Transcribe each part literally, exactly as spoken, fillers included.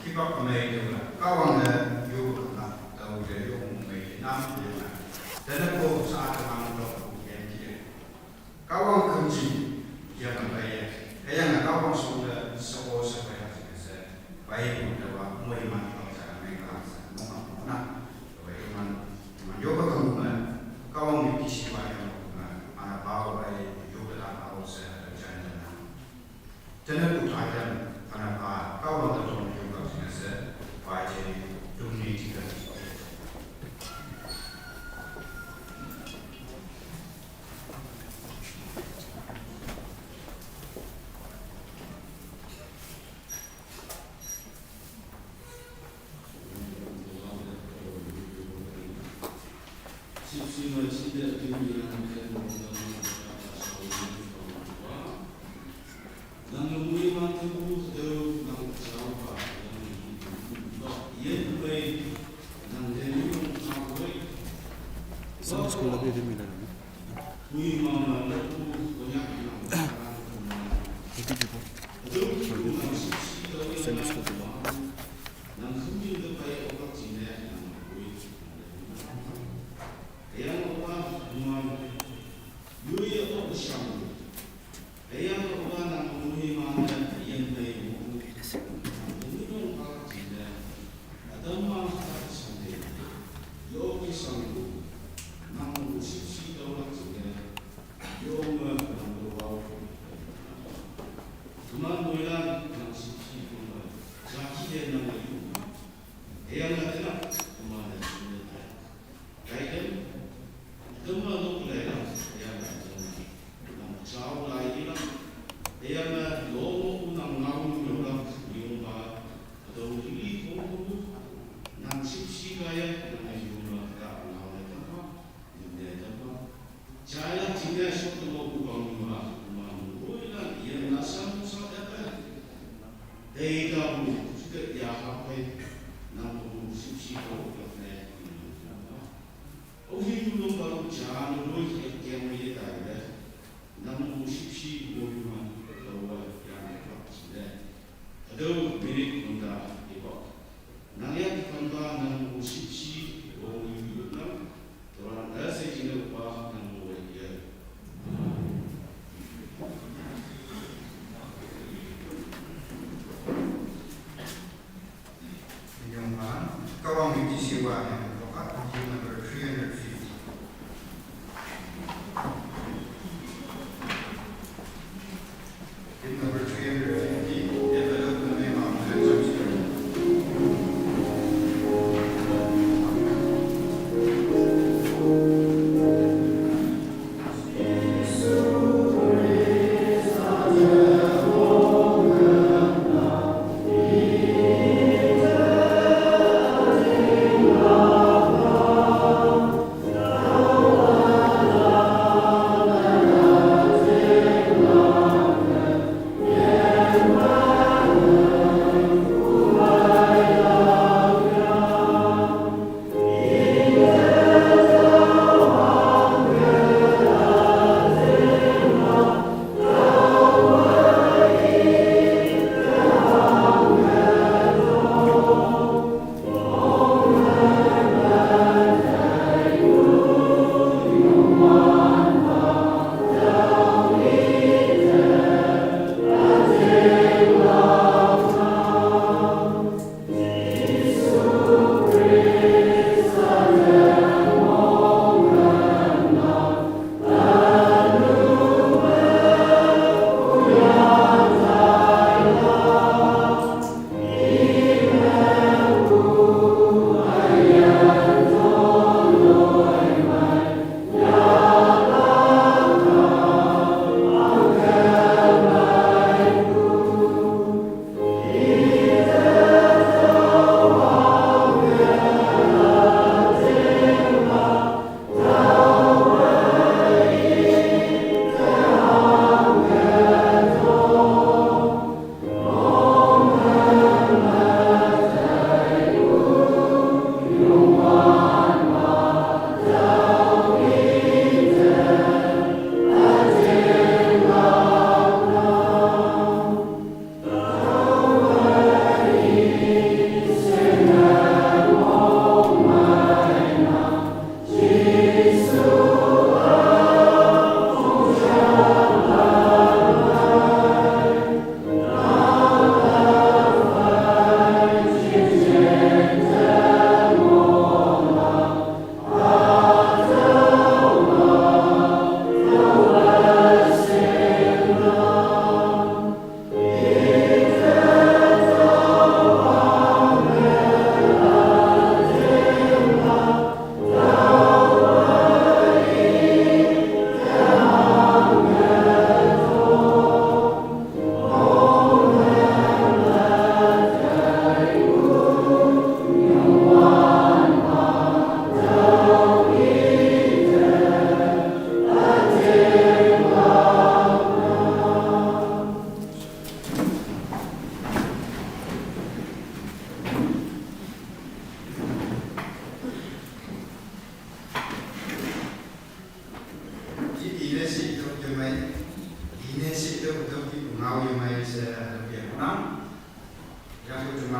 Kipak kemei tu la, Kahwang ne yu kena tau de yu mei nam de na. Tena ko sa ke mang lo ku yen ki. Kahwang kemji yang bai ya. Kaya na Kahwang sung de so o sa bai ya se. Bai ku de wa mo iman lo sa mei ka sa mo ma mo na. Bai iman iman yu ka kemu na. Kahwang ni kisi wa yang na. Ana ba bai yu ka ta au se jan na. Tena ku tajan kana pa Kahwang ka tong yung ka sina se pa je tung ni tika. Sunday school lagi dia mila lagi. Itu juga. Sunday school juga. Inyong Malan, Kahwang Wiki Siwa yang tokat, number three hundred fifty. Number three hundred fifty, Development Memorandum.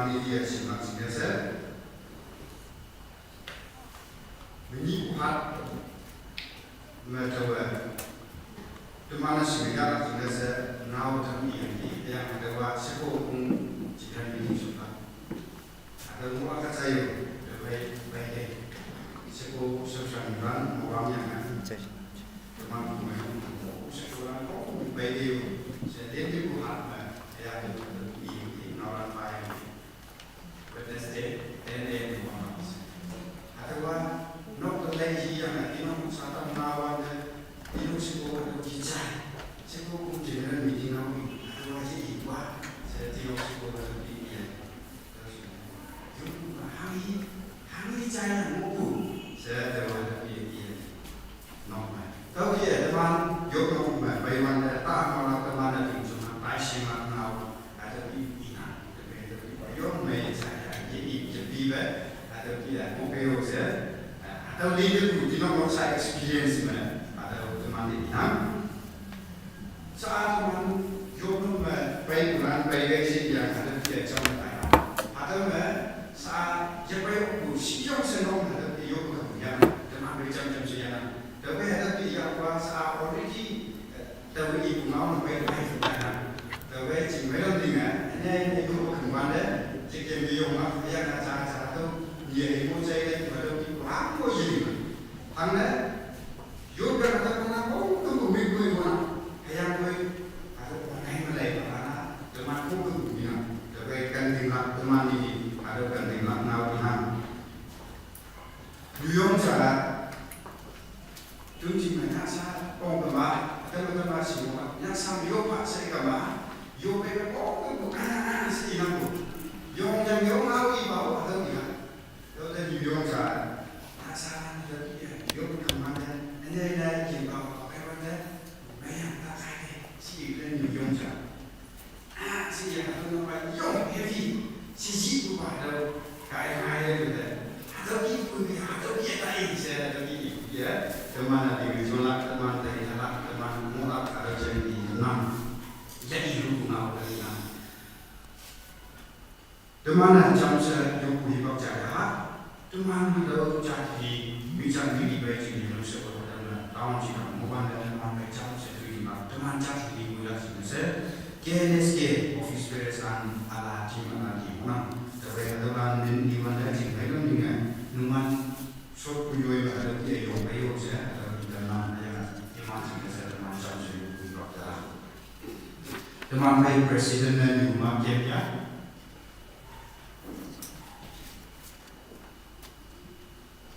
Ni dia simak sini se. Meni kuhat me tawa. Teman sini ya sini se nau tang iya ni yang tawa seko kung cikan ni suka. Ada mua ka sayo, da bai bai dai. Seko sefran ran mawang yang kan. Teman kuma seko ran kong bai dai. Saya dia ni kuhat me ya tu ni ni nau ran bai. Wednesday, ten a.m. Atawa nok da lai hi yang ino sata mawan de ino seko ado kijai. Seko ku general meeting nau atawa hi iwa. Saya tino seko ado di iya. Terus, yuk, hang hi, hang hi jai yang moku. Saya tawa ado di iya. Nok mai. Tau ki e teman, yok nok mai, bai wan da ta ma la teman da ting suma, bai sima nau, ada di ina, tapi tapi bai yok mai saya, ye i je bi be, ada ki e mo pe yok se, ada li de ku di nok nok sa experience mai, ada teman di ina. Sa teman, yok nok mai, bai kuran, bai gai si ya, ada ki e jam mai. Ada mai, sa, ye bai yok ku, si yok se nok, ada ki yok ku ya, teman bai jam jam si ya na. Tawe hada pi ya kwa sa already, eh, tawe i ku ngau na pai pai sa na. Tawe ching mai lam ding a, ene ene ko kan wan de, chik kem bi yong ma, ya na cha cha to, ye he ko chai de, ma to ki ko ha ko ye ni ma. Ang ne, yo ka na ta ko na ko, ko ko mi ko ko na. He yang ko, a to ko nai ma lai ma na, to ma ko ko mi na. Tawe kan ding la, to ma ni ni, a to kan ding la na wi na. Yu yong cha, Tun jing na nyasa ong kama, atau kama semua, nyasa mio pak saya kama, yo pe pe ong tu bukan anak si inang tu. Yong yang yong au i bau atau dia. Yo te yu yong cha, nyasa na yo dia, yo kama dia, ene ene jing bau, apa yang dia, mayang tak kai si yu yong cha. A, si ya, hado no pa yong heavy. Si ji ku pa hado kai kai le le. Hado ki ku ni, hado ki ta i se, hado ki ni. Ya, teman ada yang jolak, teman ada yang halak, teman mulak, ada yang di enam. Jadi lu ku ngau dari enam. Teman ada jam se, yong ku hibak jaya ha. Teman hado jat hi, mi jat hi di bai jing hi, se ko teman, taun jing ka, mo ban da teman bai jam se tu hi ma, teman jat hi di mo ya jing se, K N S K office bearers an ala jing ala di mo na, te bai hado ban nin di ban da jing bai lam jing a, numan, sot ku yoi ba hado ki yong bai yong se, hado ki teman ya, teman jing se, teman jam se, ku bak da. Teman bai president na ni ma kem ya.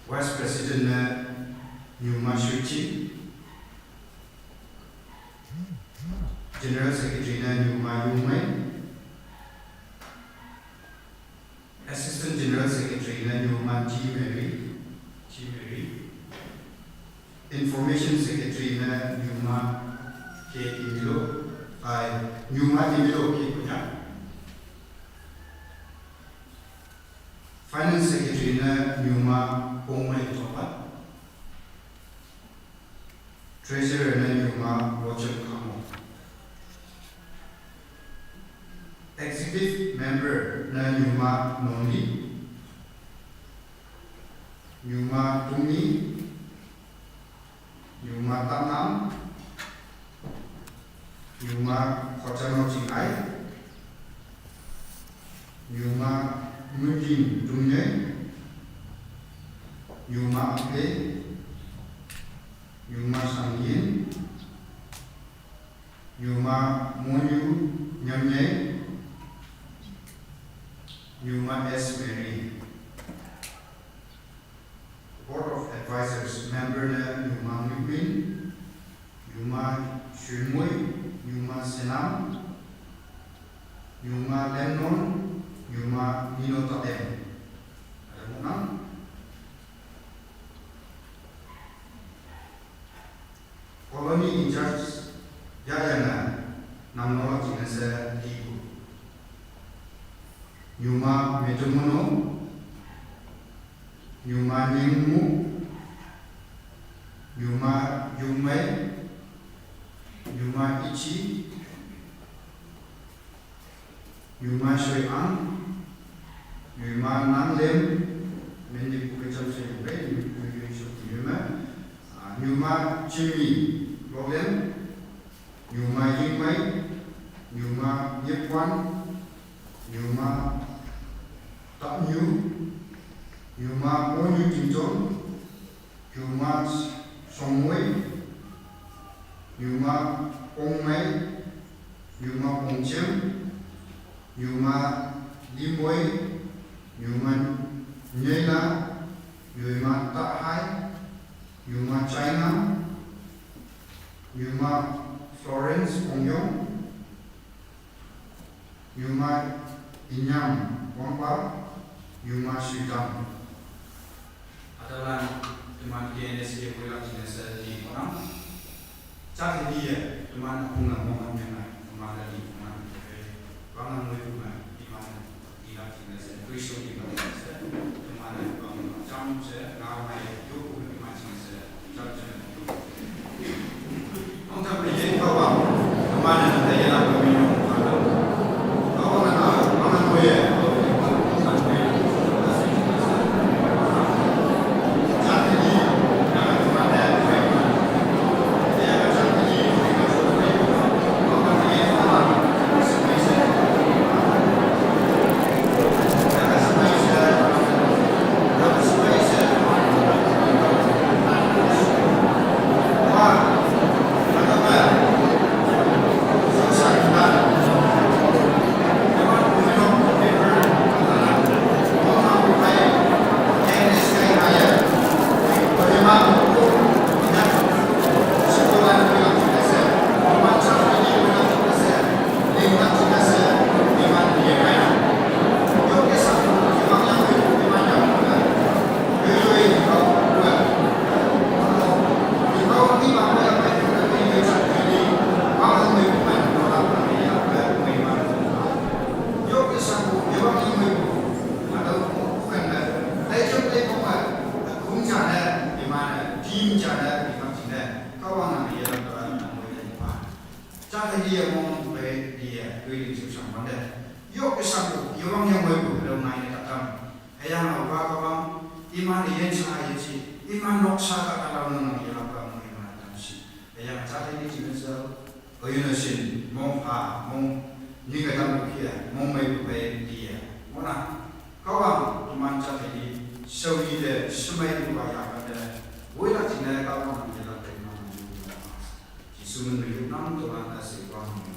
Vice President na Nyuma Shuchi, General Secretary na Nyuma Yumai, Assistant General Secretary na Nyuma T Mary, T Mary, Information Secretary na Nyuma K Imilo, ai, Nyuma Imilo K Kunya. Finance Secretary na Nyuma Pongmai Topa. Treasurer na Nyuma Rocham Kamo. Executive Member na Nyuma Nongli. Nyuma Tumi. Nyuma Tamnam, Nyuma Khotano Chingai, Nyuma Mutin Tungnye, Nyuma Ape, Nyuma Sangyin, Nyuma Monyu Nyamnye, Nyuma S Mary. Board of Advisors member na Nyuma Ngwin, Nyuma Shunmui, Nyuma Senam, Nyuma Lennon, Nyuma Nino Tatem. Ada mo nang? Colony in charge ya ya na nang no jing se di ku. Nyuma Metumono, Nyuma Nyingmu, Nyuma Yumai, Nyuma Ichi, Nyuma Shoi Ang, Nyuma Nanglem, Mendip Kukecham Sayumbe, Nyuma Yunshuk Nyuma, ah, Nyuma Jimmy Lolem, Nyuma Yingmei, Nyuma Yepwan, Nyuma Tanyu, Nyuma Monyu Tinton, Nyuma Songwei, Nyuma Pongmei, Nyuma Pongcheu, Nyuma Limoi, Nyuma Nyela, Nyuma Tahai, Nyuma China, Nyuma Florence Pongyong, Nyuma Inyam Wangpa, Nyuma Suidam. Adalan teman K N S K Wulak Jinasa di orang. Cak dia teman aku nggak mau hanya teman dari teman. Bang nang mau teman di mana? Ilak Jinasa, Kristus di mana? Teman bang macam saya nggak mau itu teman Jinasa. Cak dia mong bai dia, kue ling su sang wan de. Yok ke sang ku, yawang yang bai ku, lo ngai ne tatam. Ayang au ba ka bang, iman yen sa yen si, iman nok sa ka ka lo nang yang ba mo iman tam si. Ayang cak ini cina sa, o yun sin, mong ha, mong ni ka tam ku kia, mong bai ku bai dia. Mona, ka bang, iman cak ini, so ni de, semai ku ba ya ka de, wei la cina ka bang, ni la bai ma ni. Jisu men me yuk nam to lan ta se bang ni.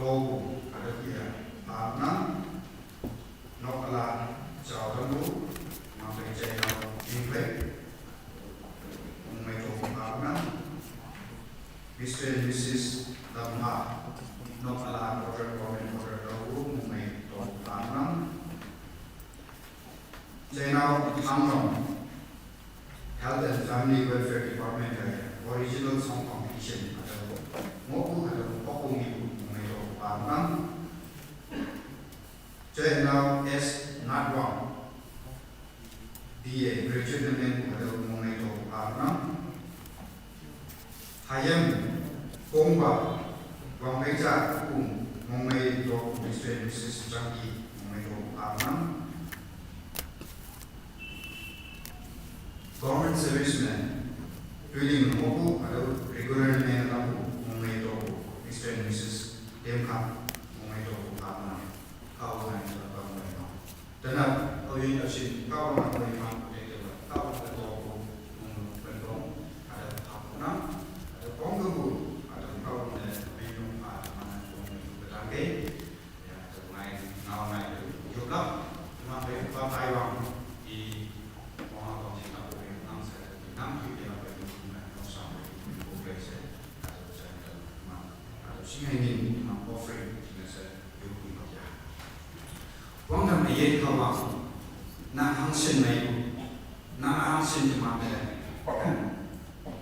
Tobu, ada dia, Pak Nam, Nok Ala, Jao Rambu, Makai Jai Nau, Bingkai, Mumai Tobu, Pak Nam, Mister and Missus Lamha, Nok Ala, Order Government Order Tobu, Mumai Tobu, Pak Nam, Jainao Hanglong, Health and Family Welfare Department ka original song competition ada. Ngoku ada pokong ibu mengenai orang. Jainao S Natwang, B A graduate namen ada mengenai orang. Hayam Kongba, Wangmeja Kung, Mongmei Dok, Mister and Missus Jangki, Mongmei Dok, Arnam. Government serviceman, Tuiling Moku, ada regular man Laku, Mongmei Dok, Mister and Missus Demka, Mongmei Dok, Arnam. Kau ngai Laku, Mongmei Dok. Tena, au yin au sin, kau ngai Mongmei Dok, Kau Ngai Dok, Mongmei Dok, ada hak nam, ada kong kebu, ada kau ngai Mongmei Dok, Arnam, Mongmei Dok, Betangke. Ya, tu ngai, ngau ngai tu. Yuk lah, cuma pe, ba tai wang di, wang kau cakap apa yang nang saya, nang tu dia apa yang nang kau sampai, kau boleh saya, atau saya tu, ma, atau singai ni, ma offering, singai saya, yuk ni kau ya. Wang dah mai ye kau wang, nang hang sin mai bu, nang hang sin cuma pe, kan?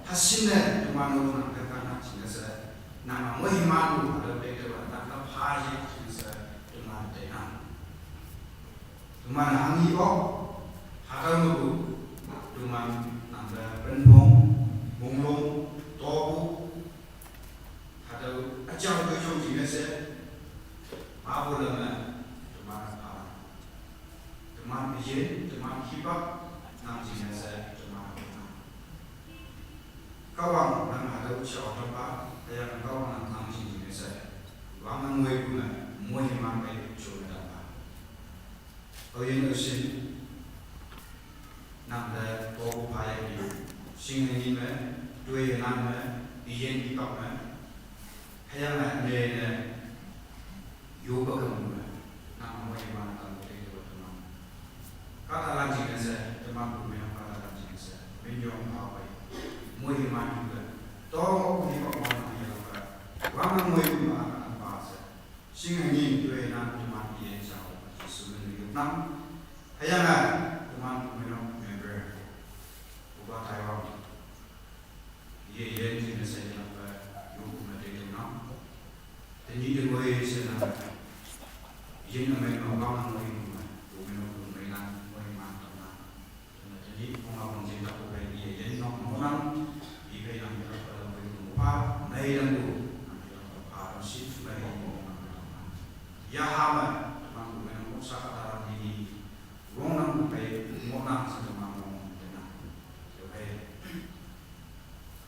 Hasin deh, cuma nu nang pe kan hang sin deh saya, nang mau himan bu, ada pe tu, nang kau pahaya sin deh saya, cuma pe nang. Teman hang i ok, hakau nubu, teman Tang jing ne se teman. Kahwang nang hatüo jao tapa, hüyange Kahwang nang tang jing jing ne she. Wang nang moipu me, moiman pei jo me tapa. Aoyin üshin, nang te topu pha ye ni. Shinge ni me, toiye nan me, iyin ipak me. Hüyange ne ne, yopa kang me, nang moiman kang te yo teman. Kahtalan jingne she, teman pu me kahtalan jingne she, minyong pha pei. Moiman yu pe. Tong opu ni pa moiman yu pe. Wang moiman pa she. Shinge ni toinan teman ye jao, Jesu min me yopnang. Hüyange, teman pu me nok member. Opa Taiwan. Ye yin jingne she yelakpe, yopu me tei tamnang. Tenyih te ngoi she nang. Yin ümei me wang ngoi me, pu me nok pu meilan, moiman tamnang. Tenyih pong a pong jin tak pu pei ye yin nok ngohnang. Iphei nang yelakpe lam pei pu pa, meilan pu, nang yelakpe pa, nang shi, mei yin nok nang. Yaha me, teman pu me nok sa kahtalan ni ni. Wongnang pu pei, ngohnang she teman wong tenang. Yo pei.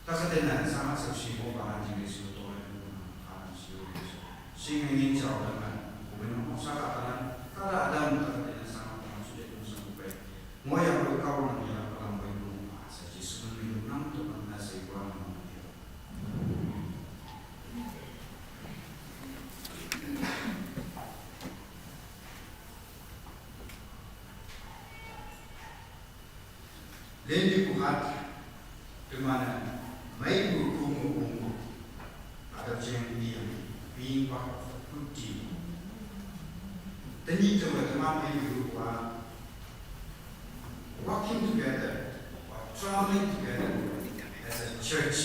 Takatene, sanga shao shi mo pa jing le shi to le mo na, pa shi yo shi. Shinge ngin jao de me, pu me nok sa kahtalan, kahta adam takatene sanga pa shi de mo sa pu pei. Ngohyang pu Kahwang ye la pa lam pei mo pa, she Jesu min me yopnang, teman na she wang mo ye. Lin pu hat, teman-e, meipu kumo kumo, hatüo jeng ni yang, being part of the good team. Tenyih te teman meipu wa, working together, or traveling together as a church.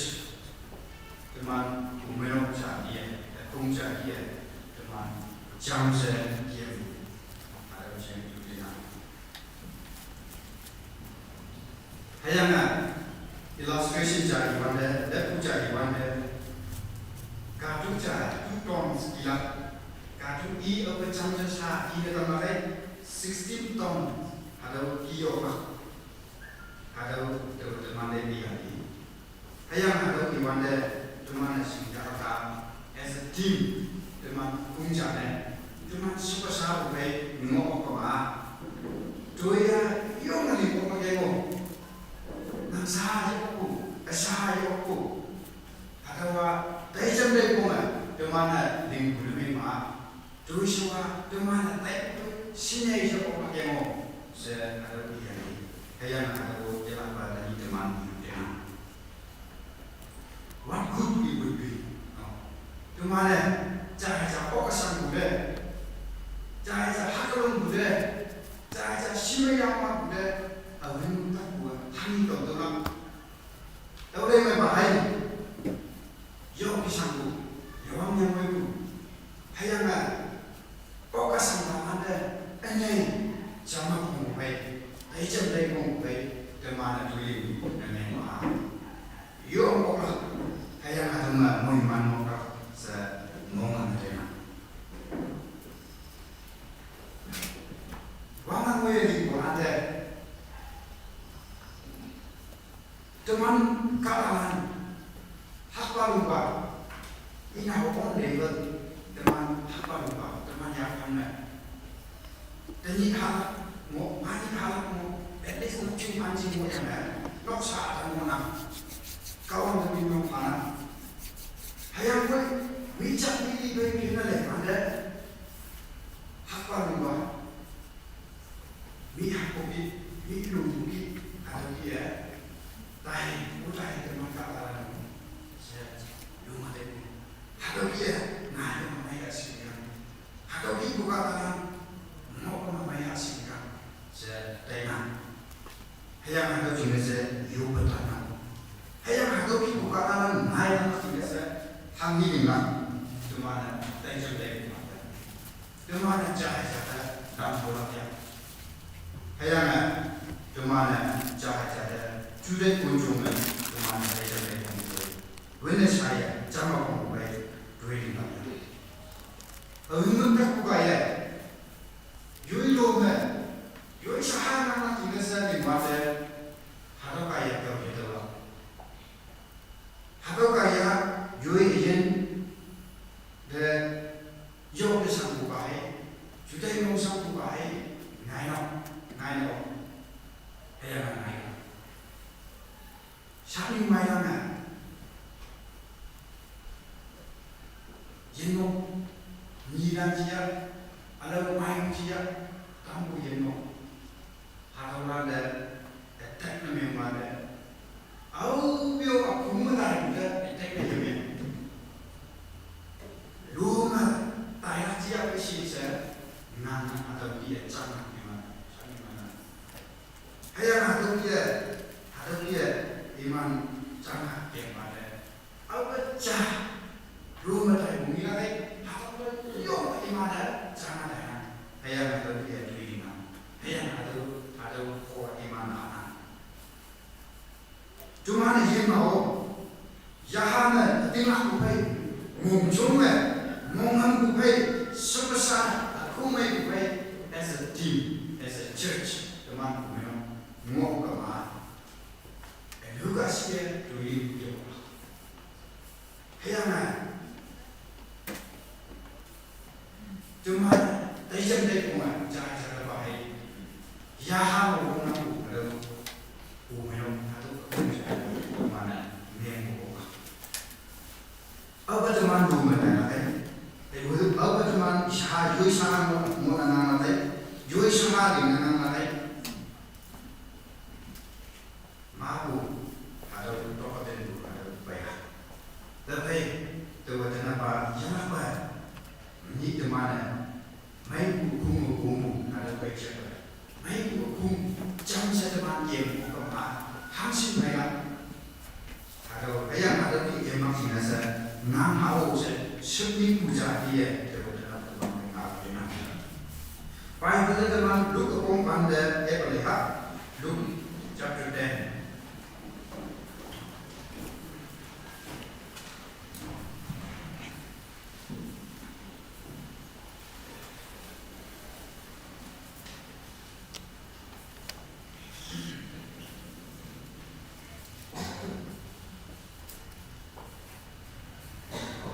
Teman, kumenok ja ye, kong ja ye, teman, jam she ye, hatüo jeng yu lina. Hüyange, illustration ja iwante, lepu ja iwante, katu ja, two tons ilak, katu i ape jam ja sha, i ne tamlak ei, sixteen tons, hatüo i yoklak, hatüo, tüo teman te i ya i. Hüyange hatüo iwante, teman-e shingjaka, as a team, teman kong ja ne, teman shüpshe pu pei ngoh kema. Toiya yonge ling oklak ye ngoh. Nang sha yokpu, üsha yokpu. Hatüowa, taijem taiponge, teman-e lingpu ne mei ma. Toishewa, teman-e taipu, shinne she oklak ye ngoh. She, hatüo i ya i. Hüyange hatüo yelakpa tenyih teman yu tenang. What good it would be. No. Teman-e, jai ja oksangpu te, jai ja haklongpu te, jai ja shimei yangmapu te, aoyin takpu, hanghi tong tolak. Tüo lei mei pa hai. Yo kisangpu, yo wang yang weipu. Hüyange, oka sangta ante, ünyei, jama pong pei, taijem lei pong pei, teman-e tuyin, ünyei ma. Yo oklak, hüyange teman moiman oklak, she, mong ante na. Wangnang moiye lingpu ante. Teman kahtalan, hakpa lungpa, in our own level, teman hakpa lungpa, teman yaphan me. Tenyih halak mo, manyih halak mo, at least nokjing anjing mo yang eh, noksa ada mo nang. Kahwang te minyong phanang. Hüyangpoi, mi jak mi li pei pin le, ante, hakpa lungpa. Mi hakpu ki, mi lungpu ki, hatüo ki, eh. Tai, u tai teman kahtalan. She, lung ate. Hatüo ki, eh, ngai me mei ya shi yang. Hatüo ki pu kahtalan, ngoh me mei ya shi yang. She, tainang. Hüyange hatüo jingne she, yope tanang. Hüyange hatüo ki pu kahtalan, ngai me jingne she, hanghi lingnang. Teman-e, taijem taipu ma. Teman-e jai ja te, dang tolak ya. Hüyange, teman-e jai ja te, juteih konjong me, teman-e jai ja te konjong. Wene shaiye, jama kong pei, dui linglak ya. Aoyin takpu kaiye, yoi lo me, yoi shaha nang na tingne she lingwa te, Shani mai lang a. Yin mo. Ni lan jia. Alau mai jia. Tambu yin mo. Hatau lan de. Attack na meng ma de. Au bio a kum ma dai de. Attack na yem. Lu ma. Tai la jia pe shi se. Nan na atau di a chang na meng ma. Shani mai lang. Haya hatau ye, hatau ye, iman chang ha keng ma de. Au ba cha, lu ma tai mung ila ai, hatau ba yo iman de chang ha dai na. Haya hatau ye, tu iman. Haya hatau, hatau ko iman na na. Cuma ne yin ma o. Yaha me, ating aku phei, mung chung me, mung ham ku phei, sumasa, aku me ku phei, as a team, as a church, teman ku me no, ngok ka ma, and Lucas here to lead you. Haya me, Cuma, tai jam tai kuma, ja ja ba hai. Ya ha mo ko na ku, ado. Ku me no, ado. Mana, ne ko. Aba teman du me na kai. Aba teman sha, yoi sha mo, mo na na kai. Yoi sha ha de na na kai. Mabu, hatau tokoten bu, hatau baya. Tapi, tewa tena ba, jana ba, ni temana, mai bu kumu kumu, hatau bai cakap. Mai bu kumu, jam sa teman kiem, kama, hansi baya. Hatau, ayah hatau ki iem mak sina sa, nang hau sa, sepi puja dia, tewa tena teman, nang hau, nang hau. Bible teman Luke kong pande, eh, boleh ha? Luke chapter ten.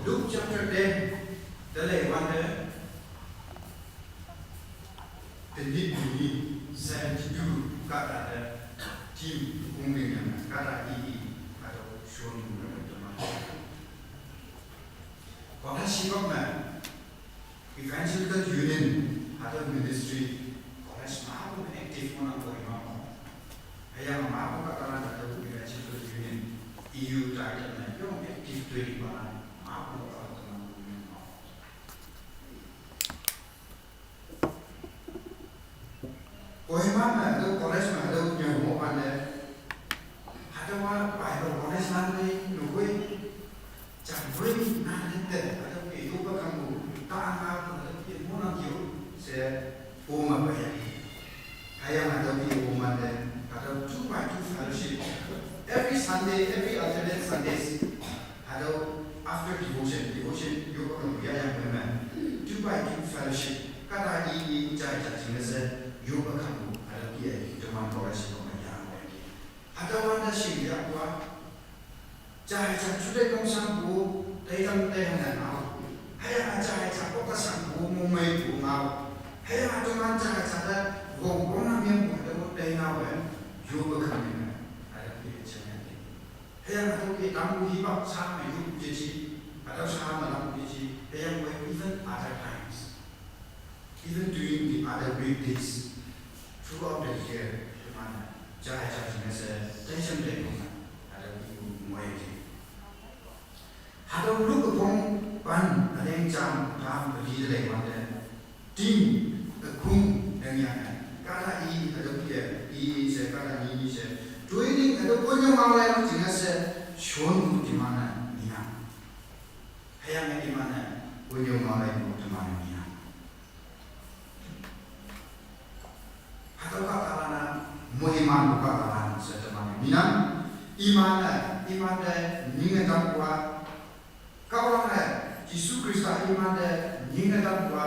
Luke chapter ten, the lay wonder, the need to be seventy-two, kata the team, kung ding yang, kata i i, kata shon, kata teman. Kata sibak na, Evangelical Union, hatau ministry, college ma ko active mo na ko imam. Ayah ma ko kata na hatau Evangelical Union, E U title na, yung active tu di ba, ma ko kata na ko imam. Kohima ma, hatau college ma, hatau nyau mo pande. Hatau wa Bible college nan ni nukui. Jang bring nan ni te, hatau ke yoba kambu. Ta anga ko hatau ke mo nan yo. Se oma ba ya. Haya hatau ke oma de. Hatau two by two fellowship. Every Sunday, every alternate Sundays. Hatau after devotion, devotion yoba kambu ya yang bring man. Two by two fellowship. Kata i i jai jai jing se yoba kambu. Hatau ke teman college ko ma yang bring. Hatau wanda shing ya kwa. Jai jai chude kong sang bu, dai dam dai hana ngau. Haya na jai jai kok ka sang bu, mung mai bu ngau. Haya na teman jai jai da, wong wong na miang bu, hatau dai ngau eh. Yoba kambu. Hatau ke chanya de. Haya na hatau ke dam bu hibak sa ma yoba je chi. Hatau sa ma dam bu je chi. Haya we even other times. Even during the other weekdays, throughout the year, teman, jai jai jing se, tension de kong, hatau ibu mo ye ji. Hatau Luke kong pan, aleng jam, tam, beli de leng wante, ting, kung, deng yang, kata i, hatau pia, i, i se, kata ni, ni se, tuining, hatau punya mau leng jing se, shon ku teman, ni na. Haya me teman, punya mau leng ku teman, ni na. Hatau ka talana, mo iman bu ka talana, se teman minang, iman, iman de, ninga tam kwa, ka orang de, Jisu Krista iman de, ninga tam kwa,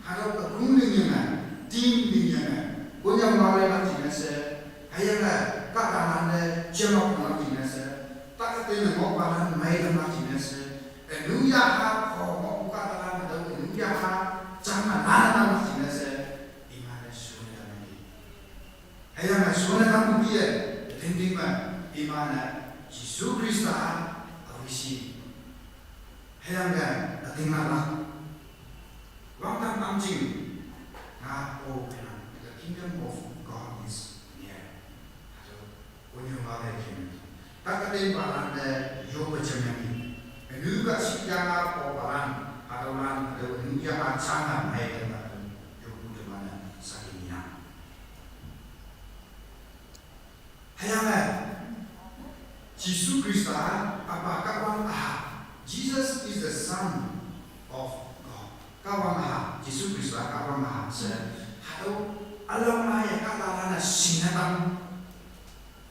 hatau ka kung ding yang, team ding yang, punya mau leng mak jing se, haya ka, ka talana de, jema ko mak jing se, ta ka te mo pa lan mai de mak jing se, enu ya ha, ko mo bu ka talana de, enu ya ha, jama lana mak jing se, Iman eh shon eh tam eh. Haya ma shon eh tam eh, ding ding ma. Iman-e Jesu Khrista awishi. Hüyange ütinglak. Wangdang amjing. Nga o, the kingdom of God is near. Hatüo konyu ma le kin. Takatin palan te yope jemyangki. Ünu ka shikyang-a po palan, hatüolan, hatüo ünu ya-a jang-a mei teng hatüo yopu teman-e saki nang. Hüyange, Jesu Khrista apa Kahwang-a, Jesus is the Son of God. Kahwang-a, Jesu Khrista Kahwang-a she, hatüo ülam-a ye kahtalan-e shingne tam.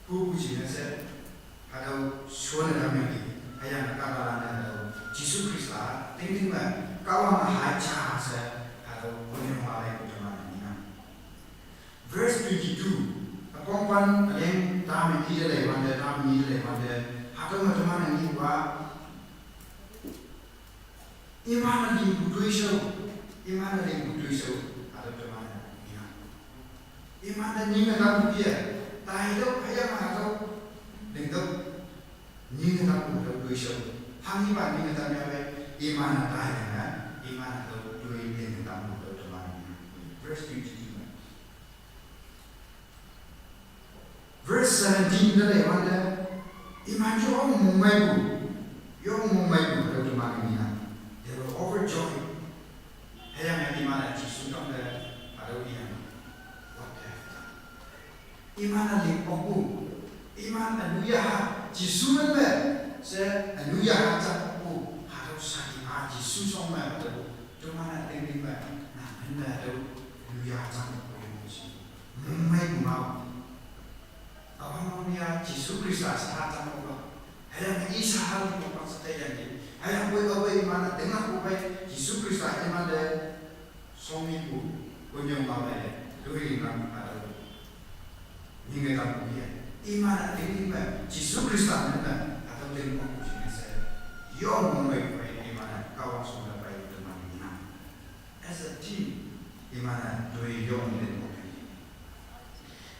Pupu jingne she, hatüo shonne tam yangki, hüyange kahtalan-e hatüo Jesu Khrista tingting me Kahwang-a ja she, hatüo konyu ma leipu teman-e nang. Verse twenty-two. Üpong pan üleng dame ite leiwante, dame ite leiwante, hatüo me teman-e ngiwa, iman-e lingpu toishao, iman-e lingpu toishao, hatüo teman-e nang. Iman-e nyinge tampu ye, taitüoh hüyange hatüo, lingtüoh, nyinge tampu tüo toishao. Hanghipa nyinge tam yape, iman-e taiyange, iman-e tüo toi nyinge tampu tüo teman-e nang. Verse twenty-two me. Verse seventeen te leiwante, iman yong mongmeipu, yong mongmeipu hatüo teman-e nang. They were overjoyed. Hüyange iman-e Jesu tangte hatüo yang, what have done? Iman-e ling okpu, iman ünu yaha, Jesu men me, she ünu yaha jang okpu, hatüo shaki-a Jesu shong me hatüo, teman-e tingting me, nang men me hatüo, ünu yaha jang okpu yong shi. Mongmeipu ma. Awang mong ya Jesu Khrista shaha jang okpu. Hüyange i shaha li okpa she taiyangki. Hüyangpoi aope iman-e tinglakpu phei Jesu Khrista iman te shongmipu, konyu ma me, toi lingnang hatüo. Nyinge tampu ye. Iman-e tingting me, Jesu Khrista men me, hatüo ling okpu jingne she. Yong mongmeipu phei iman-e Kahwang shong te pei teman-e nang. As a team, iman-e toi yong ling okpu.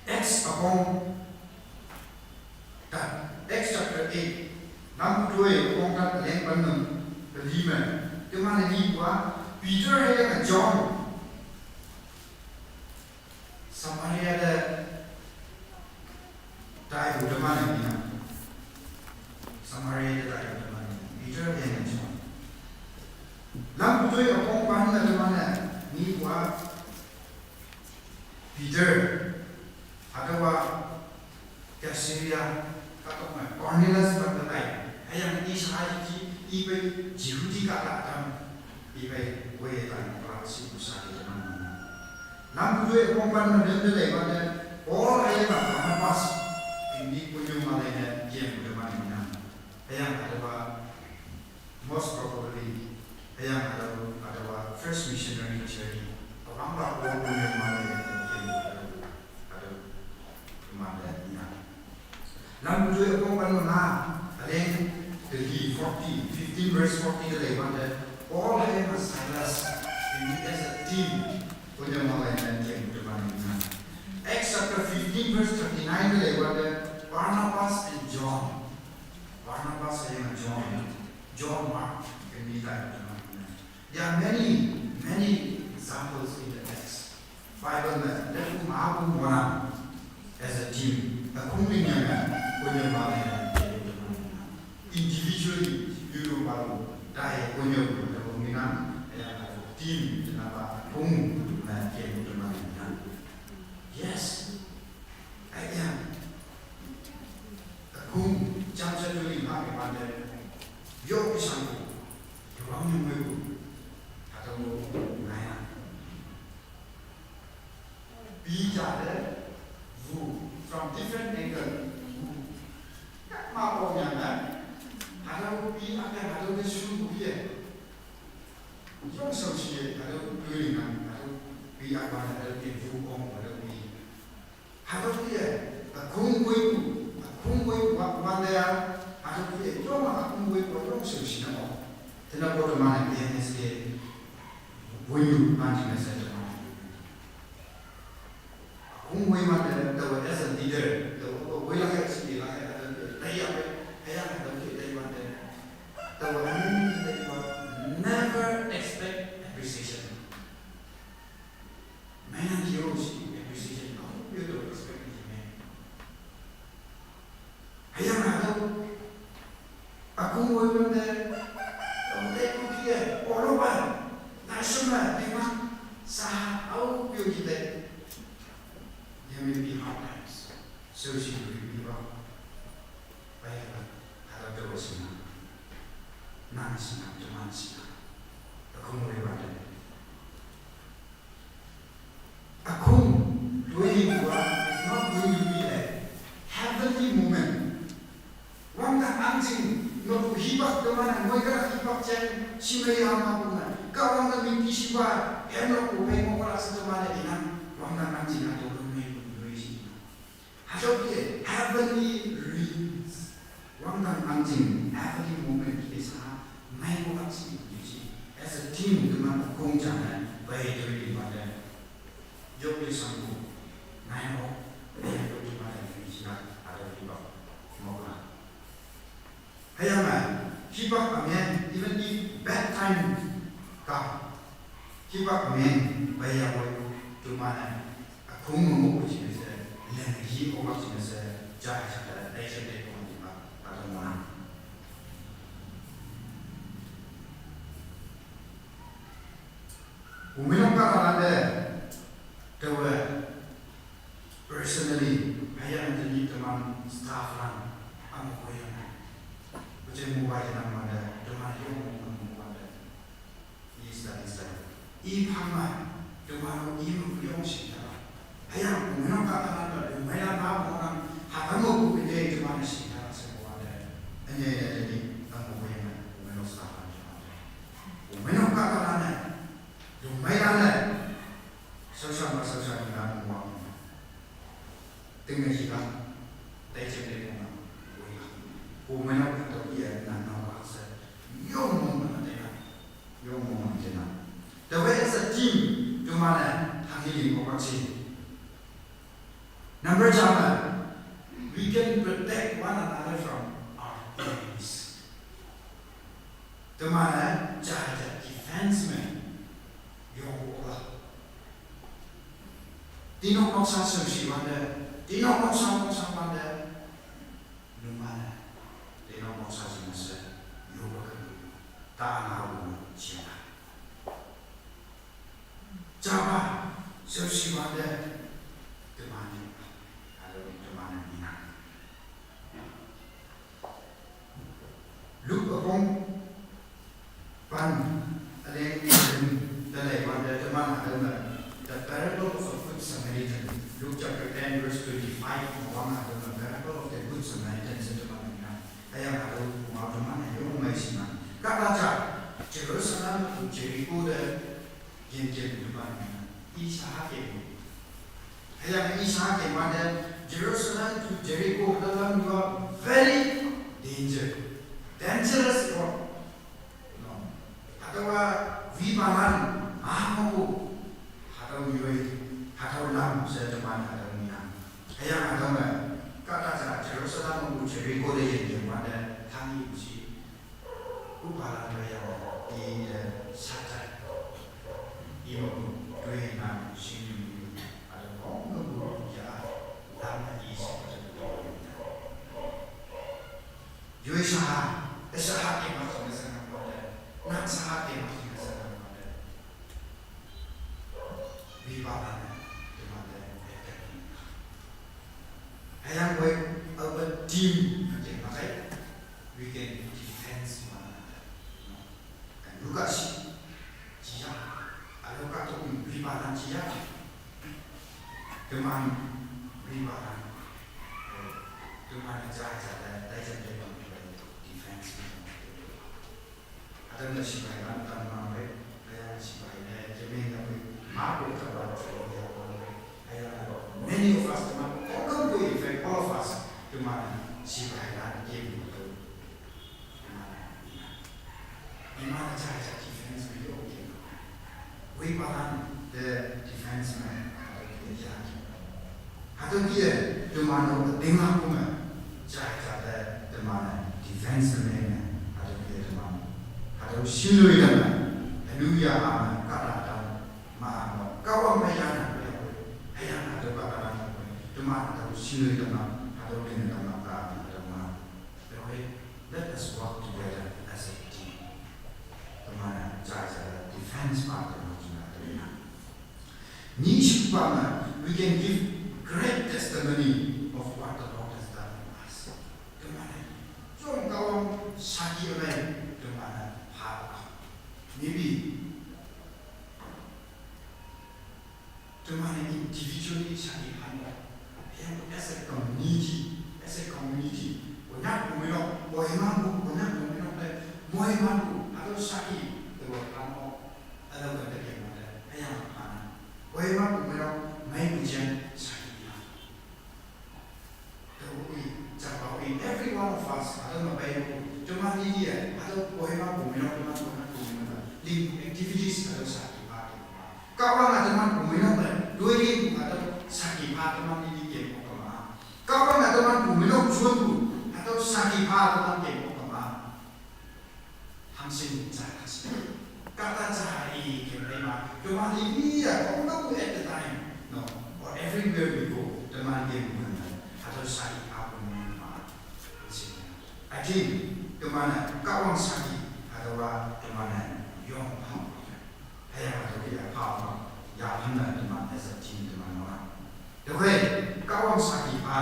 Acts üpong, ta, Acts chapter eight, lampu toi üpong tat üleng pen nung, peli me, teman-e ngiwa, Peter hüyange John, Samaria te taipu teman-e nang. Samaria te taipu teman-e, Peter hüyange John. Lampu toi üpong pan me teman-e ngiwa, Peter, hatüowa Caesarea kahtok me Cornelius pa te tai. Hüyange i shaha ji, iphei Jehudi kahta tam, iphei woiye tai, pra shipu shaki teman-e nang. Lampu toi üpong pan me nang te leiwante, Paul hüyange Barnabas, tingni konyu ma leine yempu teman-e nang. Hüyange hatüowa, most probably, hüyange hatüo, hatüowa first missionary journey. Üwangpa Paul konyu ma leine yempu hatüo, hatüo, teman-e nang. Lampu toi üpong pan me nga, üleng, the forty, fifteen verse forty te leiwante, Paul hüyange Silas, tingni as a team, konyu ma leine yempu teman-e nang. Acts chapter fifteen verse thirty-nine te leiwante, Barnabas and John. Barnabas hüyange John, John Mark, tingni tai teman-e nang. There are many, many examples in the text. Bible me, lepu mepu ngohnang, as a team, ükhong lingyange, konyu ma leine, individually, you know, balu, tai konyu, lepu ngenang, ya, team, tenapa, ükhong, me, yempu teman-e nang. Yes, I am. Ükhong, jamshe tuli ma ke mande, yo isang, yowang nyungmeipu, hatüo ngaiya. Pi jate, wu, from different angle, wu. Yak ma pong yang kan. Hatüo pi ak yang hatüo te shu pu ye. Yong shaoshi ye, hatüo toi lingnang, hatüo pi ak wan hatüo te wu pong, hatüo pi. Hatüo te, ükhong woipu, ükhong woipu wa, wante ya, hatüo te, yong ükhong woipu, yong shaoshi ne o. Tenapo teman-e N S K, woipu, anti message teman-e. Ükhong woi wante, taowe as a leader, taowe woilak-e, shi lak-e, hatüo So she will be rock. By the other door, she not. None she not, the one she not. The Congo River. Akhung, doing what is not going to be a heavenly moment. Wangdang angjing, no hibak teman, moi kara hibak chen, shimei hama kuma. Ka wangdang mingki shiba, hem no ku pei mo kara sa teman le inang. Wangdang angjing ato kumei kumei shi. Hatoki heavenly realms. Wangdang angjing heavenly moment ki sa mai mo aksi yuji. As a team teman kong jana bai tu di pada. Jok di sangku. Mai mo. Mai mo tu pada yuji na ada di bawah. Mo ka. Hayama, hibak amen, even if bad time come, hibak amen, bayabo tumana, akhung mo ko chimese, lengi o ko chimese, jai chata, dai chata ko ma, ato mona. Umino ka rande, tawa, personally, haya nanti teman staff lang, ang ko yan. Kucing mo ba yan ang manda, teman yung mo manda. Is that is that. I pama, teman yung yung sita. Haya, umino ka rande, umaya na mo nang, hatamo ko pide teman sita, sa ko manda. Anya ya jadi, ang ko yan, umino staff lang teman. Umino ka rande, umaya na. Sasama sasama na mo. Tinggal sila, tayo sa tayo mo. Umay na ko to iya na na waksa. Yung mo na tayo. Yung mo na tayo. The way as a team, tumana, hangiling ko kasi. Number seven, we can protect one another from our enemies. Tumana, jaja defenseman. Yung ko. Tinok noksa sing si wanda. Tinok noksa noksa wanda. Lumana. Tinok noksa sing nasa. Yoga kami. Ta na wu siya. Java. Sing si wanda. Temani. Ada temani mina. Luke apong pan aleng aleng dalai wanda teman ada na the parable of a good Samaritan. Luke chapter ten verse twenty-five, wang ada na parable of the good Samaritan sa teman na. Ayang ada mau teman ayo mai sima. Kata cha Jerusalem to Jericho de yen yen teman na. Isa hakim. Ayang isa hakim wanda Jerusalem to Jericho dalam dua very danger, dangerous road. No. Atawa wibahan mahamoku hatau yoi hatau lam seteman hatau minang. Ayang hatau na kata sa Jerusalem to Jericho de yen yen wanda tangi usi. Upala doya i de sata. Imo doya na sinu ada kong ngebu ya lama i sata. Yoi saha, eh, saha ke masih nasa ngampada. Nak saha ke masih nasa ngampada. Wibahan teman dan efek. Ayang boy, our team aja pakai. We can defense one another. No? And look at she, Jia. Alo ka to wibahan Jia. Teman wibahan. Teman jaja dan dan defense. Ada na sipai na tan ma bai, kaya sipai na jeme na bai, ma ko ta ba ko ya ko bai. Kaya na many of us teman, all of us, teman sipai na game ko. Imana cha cha defense me yo ke. Wibahan the defense man. Hatau kia teman no tinglah kuma. Cha cha the teman defense man. Hatau kia teman. Hatau shinlui dama. Hallelujah, amen. Kata ta ma ama. Kawa mayana ko ya ko. Hayana hatau kata na ko. Teman hatau shinlui dama. Hatau kena dama ka hatau ma. Therefore, let us work together as a team. Teman cha cha the defense part of the Ni shukpama, we can give great testimony of what Maybe teman-e individually shadi pha no. Hüyangpu as a community, as a community, Konyak bumeinok, Kohima bu Konyak bumeinok te, Kohima bu hatüo shadi tewa pha no. Hatüo ke teke mo te, hüyange pha na. Kohima bumeinok, meipu jeng shadi pha. Tüo i, japa i, every one of us, hatüo me peipu, teman lili-e, hatüo Kohima bumeinok, teman Kohima bumeinok, ling activities hatüo shadi pha te. Kahwange teman bumeinok me, toiling hatüo shadi pha teman lili kem okkema. Kahwange teman bumeinok jonpu, hatüo shadi pha teman kem okkema. Hangshin ja hangshin. Kahta ja i kem leima. Teman lili-e, all the at the time. No, or everywhere we go, teman kem okkema. Hatüo shadi pha teman ma. Hangshin. I think, teman-e, Kahwang shadi, hatüowa teman-e, yong pha. Hüyange hatüo ke ya pha ma. Ya phanne teman as a team teman ma. Tüokhei, Kahwang shadi pha,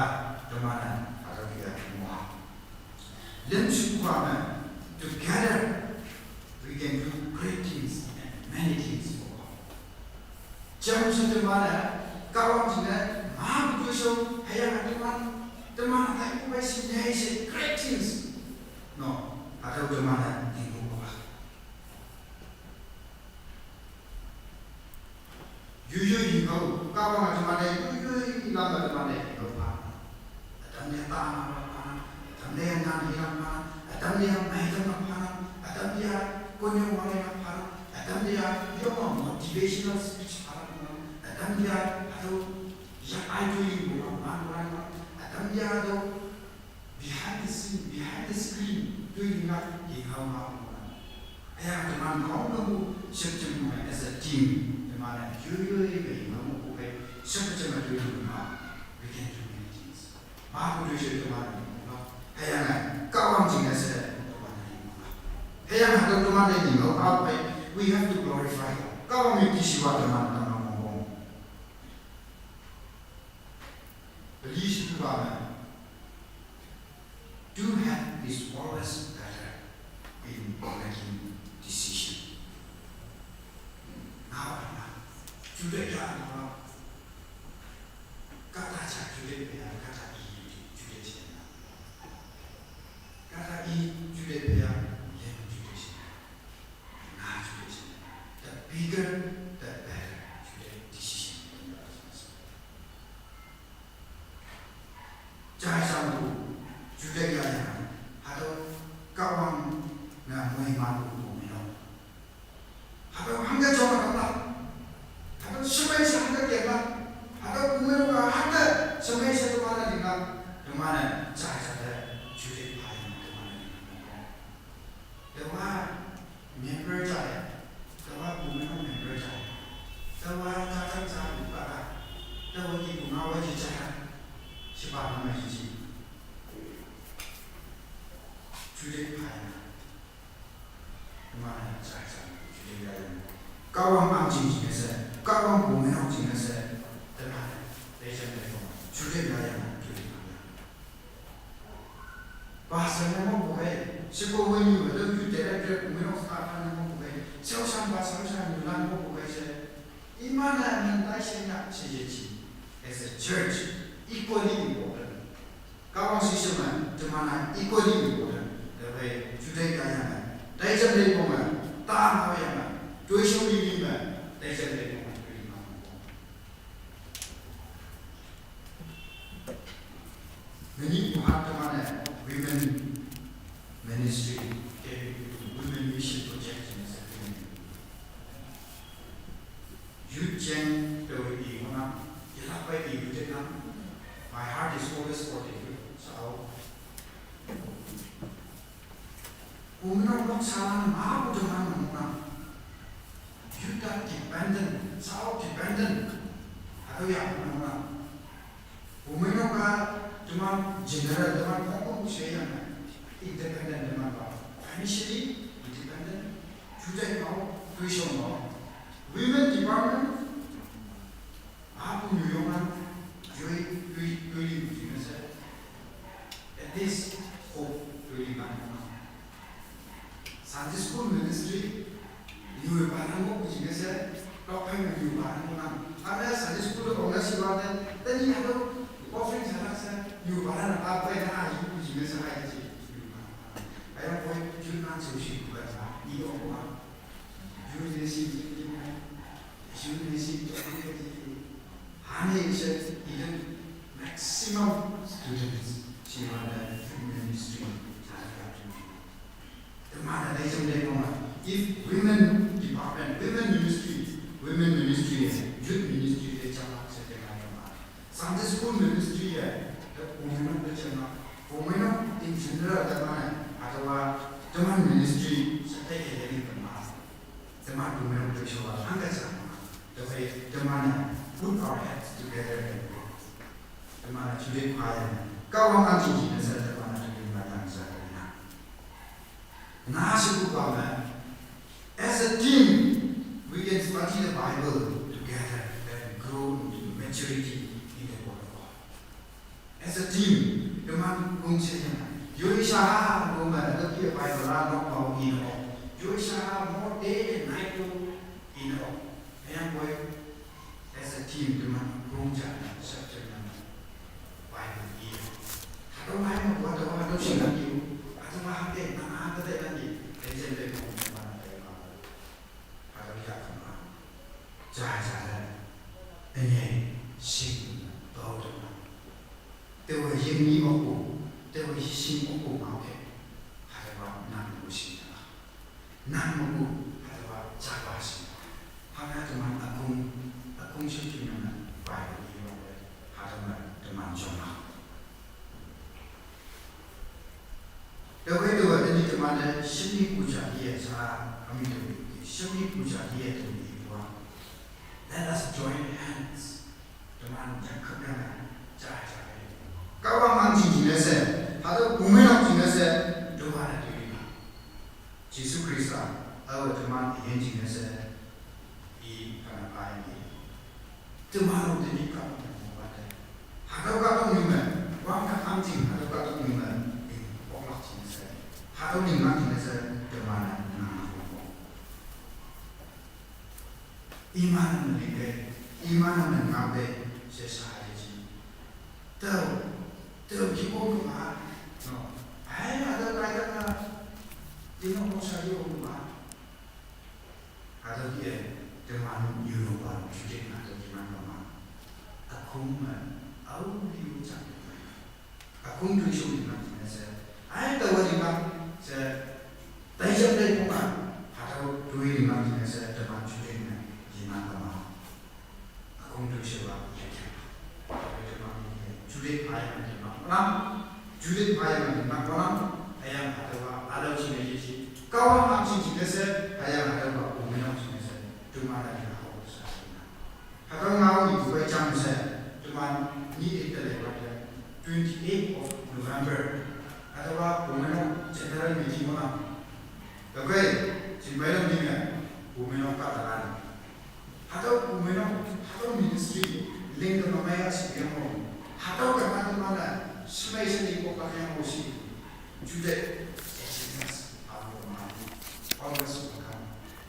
teman-e, hatüo ke ya mo. Lümshupa me, together, we can do great things and many things for God. Jamshe teman-e, Kahwang jingne, mapu toishao, hüyange teman, teman-e taipu pei shingyei she great things. No, hatüo teman-e, ningpu pa. Yoiyoi yinghao, Kahwange teman-e, yoiyoi lam me teman-e, yinghao pha. Ütam ya ta ma pha, ütam ya nan hi lam pha, ütam ya mei tam pha, ütam ya konyo wang ya pha, ütam ya yong motivational speech pha, ütam ya hatüo ya ai toiling pu ma, man pu ma, ütam ya hatüo behind the scene, behind the screen, toiling a, yinghao ma pu ma. Hüyange teman khongkümpu shüpjing me as a team, teman-e yoiyoi me yinghao me pu phei, shüpjing me toiling ma, we can do many things. Mapu toishao teman-e yinghao. Hüyange, Kahwang jingne she, teman-e yinghao. Hüyange hatüo teman-e yinghao, how we, we have to glorify God. Kahwang me tishiwa teman-e tamnang mongbong. Please, Buddha, do have is always better in making decision. Now, now, today, ya, now, kahta ja today, ya, kahta i, today, ya. Kahta i, today, ya, ya, today, ya. Nga today, ya. The bigger, the better, today, decision. Jai shangpu, juteih ya ya, hatüo Kahwang ne moimanpu bumeinok. Hatüo hangke jong tamlak, hatüo shemei she hangke kemlak, hatüo bumeinok-a hangke shemei she teman-e linglak, teman-e jai ja te, juteih pha yang teman-e linglak. Taowa member jai, taowa bumeinok member jai, taowa jajang ja lupa, taowa ipu ngaowe je jai, shepa namei yeji. Juteih pha yang, teman-e jai ja, juteih ya yang. Kahwang ahngching jingne she, Kahwang bumeinok jingne she, teman-e, teijang teipo, juteih ya yang, juteih ya yang. Pastor ne ngohpu hei, sheko wenyu me tüo youth director bumeinok staff ne ngohpu hei, shaoshanpa shaoshan yulan ngohpu hei she, iman-e min tai she nya she yeji. As a church, equally important. Kahwang shishe me, teman-e equally important. Tüokhei, juteih ya yange, taijang teipo me, ta ngao yange, toishao lili me, taijang teipo me, toiling me. Menyihpu ha teman-e women ministry, ke women mission project ne she. Youth jeng te i ngohnang, yelakpe i te nang. My heart is always for the youth. So, bumeinok noksalan mapu teman ngohnang. Youth are dependent, sao dependent. Hatüo ya ngohnang. Bumeinok-a teman general teman khongküm sheyange, independent teman pa. Financially independent, juteih ngao, toishao ngao. Women department, mapu nyuyongnang, yoi, toi, toiling jingne she. At least, hope, toiling nang. Sunday school ministry, yu pa nang mo kuji ngese, tok pen yu pa nang mo nang. Ane Sunday school to kong nasi wa de, tani ado offering sana se, yu pa nang apa pen na yu kuji ngese ai ji, yu pa nang. Ayang boy, yu nang so shi ku ba ta, ni o wa. Yu ne si, yu ne si, yu ne si. Hane se, even maximum students, si wa de ministry, sa ka tu. Temana dai jam dai kong a. If women department, women ministry, women ministry, youth ministry dai jam a se dai kong a. Sunday school ministry ya, the women of the jam a, women of in general the mana, atau teman ministry sa dai ke dai kong a. Teman women of the jam a, angka jam a. The way the mana put our heads together and work. Temana today choir. Kawang anti jina sa temana today matang sa na. Na siku kama. As a team, we can study the Bible together and grow into maturity in the Word of God. As a team, teman kung sa yana. Yo isa ha, kung mana, tapi Bible la nok mau ino. Yo isa ha, more day and night to ino. Ayang boy, as a team, teman kung sa, sa teman. Bible iya. Hatau mai mo, hatau, hatau sing lagi. Hatau mai hate, nang hate lagi. Tejen de mo, teman hate mo. Hatau ya kama. Jai jai. Enye, sing, bau teman. Tewa yemi oku, tewa sing oku mau ke. Hatau nang mo sing la. Nang mo ku, hatau jaba sing. Hatau teman akung, akung sing kina na. Bible iya. Hatau teman joma. Dawai dawai ni temana seni puja dia sa kami tu. Seni puja dia tu ni dua. Let us join hands. Teman cakap dengan cah cah. Kawang mang cing cing se, hatau kumai nong cing se, dua na tu ni. Jisu Krista, awa teman ihen cing se, i kana pai ni. Temano deni ka mo wate. Hatau ka tong ni me, wang ka am ting hatau ka tong ni me, in oklak ting se. Hatau ni ma ting se, temana na mo. Imana me ni ke, imana me ngabe, se sa ye ji. Tau, tau ki o ma, no. Ai, hatau kai ka na, tino mo sa yo ma. Hatau dia, teman yuno ba, shooting hatau kiman ba ma. Akung man, au liu chang. Akung tu shooting man tina se. Ai tawa di ma, se, tai jam dai kuma. Hatau tu di ma tina se, teman shooting man, kiman ba ma. Akung tu sewa ya kya. Tapi teman ini, jure payah man teman. Onam, jure payah man teman. Onam, ayang hatau alau sini sih. Kawang am sini sih se, ayang hatau kumai nong sini se. Cuma ada di aku sa. Hatau ngau ni Dubai chang se. Cuma ni itu lewat ya. Twenty eight of November. Hatau kumai nong general meeting onam. Tapi, si Bailam ni ya, kumai nong katalan. Hatau kumai nong, hatau ministry, ling ke mamai a si yang mo. Hatau ke mana mana, semai seni ko ka yang mo si. Jude, Jesus, aku ma. Always welcome.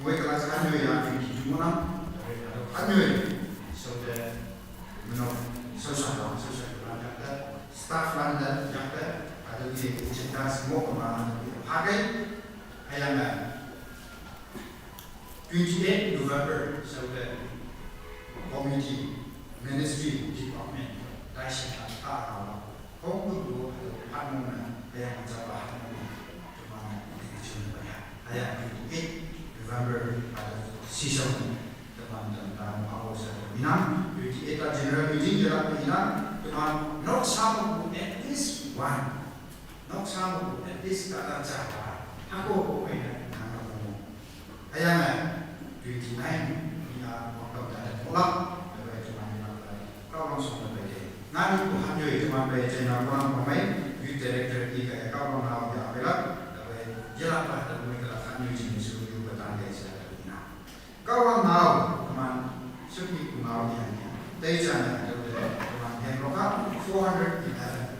Wei kelas kan yo ya, di di mo na. Wei hatau kan yo. So the, you know, so sa, so sa, staff lan da, yang da, hatau di cerita semua ke mana. Hakai, ayam lah. Twenty eight November, Saudi Community Ministry Department, Daishin Atara, Hong Kong, Hanmona, Ayang Java, Hanmona, Tumana, Tumana, Ayang twenty eight November, Sisong, Teman Teman Hao Sa Inang, twenty eight General Meeting, Jalan Inang, Teman Nok Samu, at least one. Nok Samu, at least kata Java, Hako, Koina, Nang Ayang, twenty nine, ni a wakam da da kolak, da bai teman ni lak da, kau langsung da bai de. Nani ku han yoi teman bai china kolang pamai, youth director ki kaya kau lang nau ya bai lak, da bai jelak ba da bai kala han yoi chini su yu batang de sa da ina. Kau lang nau teman sepi ku nau yang ni. Tei china da bai teman yang lokal four hundred eleven.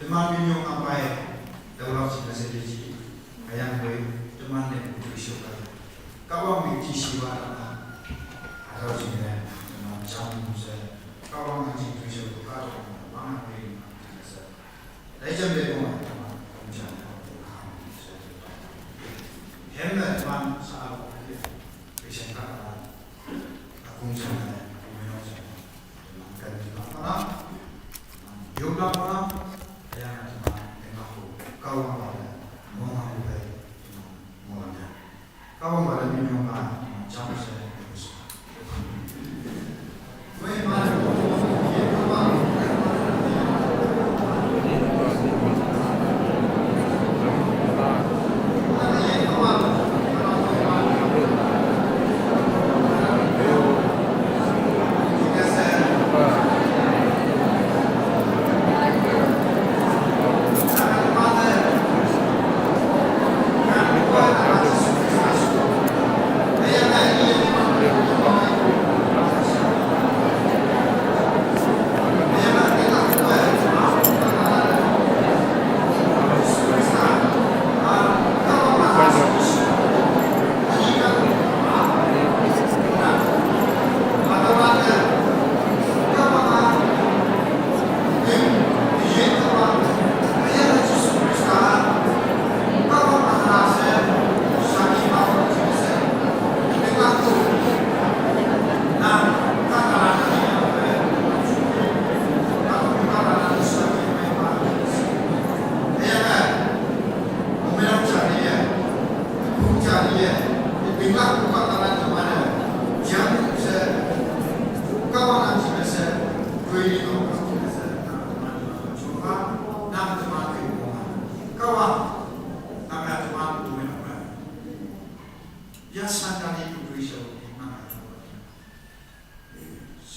Teman minyong ampai, tawlak cina sedikit. Kayang koi, teman ne putri syukur. Kawang mi cisi wala. Atau cina, teman jam se. Kawang mi cisi syukur, kawang mi cisi syukur. Dai jam de kong, teman, kong jam, kong jam. Hem, teman, sa, Christian ka, kong jam, kong jam. Teman, kan, teman, mana? Teman, yuk, teman, mana? Kayang teman, teman, kawang, kawang,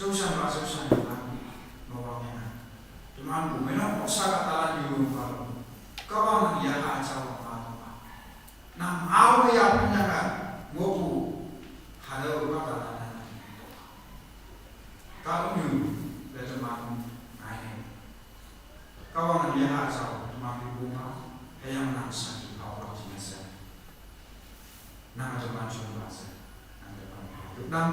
Sosan ba sosan ba mawang ina. Teman bu mena oksa katalan yurung baru. Kawang ya aja wa ma. Nang au ya punya ka ngopu. Halo katalan. Kalau yu, le teman ngai. Kawang ya aja teman di bunga. Hayang nang saki awak jinasa. Nang teman jumpa sa. Nang teman. Nang